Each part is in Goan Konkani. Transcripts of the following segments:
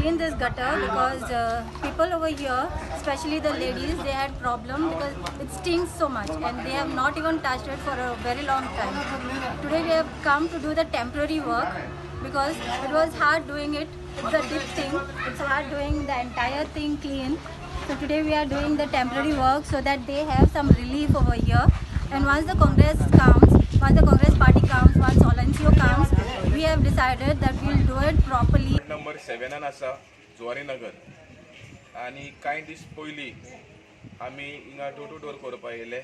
clean this gutter because people over here, especially the ladies, they had problem because it stinks so much and they have not even touched it for a very long time. Today we have come to do the temporary work because it was hard doing it. It's a deep thing. It's hard doing the entire thing clean. So today we are doing the temporary work so that they have some relief over here. And once the Congress comes, once the Congress party comes, once Olencio comes, we have decided that we'll do it properly. Number सेवेनान आसा, जुवारी नगर. आनी कांय दीस पयलीं आमी हिंगा डोर टू डोर करपाक येयले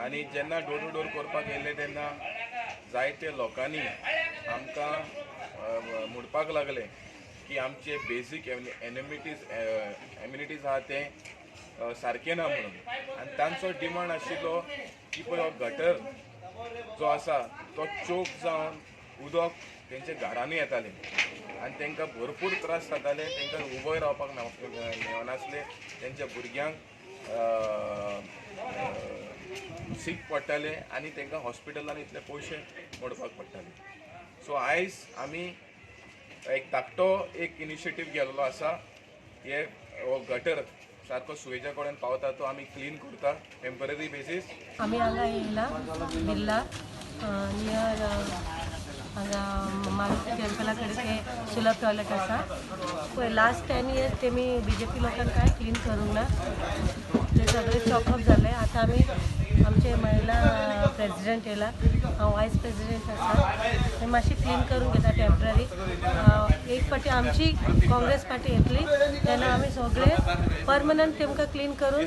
आनी जेन्ना डोर टू डोर करपाक येयले तेन्ना जायते लोकांनी आमकां म्हणपाक लागले की आमचे बेजीक एमिनिटीज आहा ते सारके ना म्हणून. आनी तांचो डिमांड आशिल्लो की पळय, हो गटर जो आसा तो चोक जावन उदक तेंच्या घरांनी येतालें आनी तांकां भरपूर त्रास जाताले. तांकां उबोय रावपाक मेळनासलें. तेंच्या भुरग्यांक सीक पडटाले आनी तांकां हॉस्पिटलान इतले पयशे मोडपाक पडटाले. सो आयज आमी एक धाकटो एक इनिशिएटीव गेल्लो आसा. हे हो गटर सारको सुवेजा कडेन पावता तो आमी क्लीन करता टेंपररी बेसीस. आमी हांगा येयला बिर्ला नियर हांगा मारुती टेम्पला कडेन ते सुलभ टॉयलेट आसा पळय. लास्ट 10 इयर्स तेमी बीजेपी लोकांक कांय क्लीन करूंक ना. ते सगळे चॉकअप जाले. आतां आमी आमचे महिला प्रेजिडेंट येयला, हांव वायस प्रेजिडेंट आसा. आनी मातशी क्लीन करून घेता टेंपररी. एक फावटी आमची काँग्रेस पार्टी येतली तेन्ना आमी सगळे परमनंट तेमकां क्लीन करून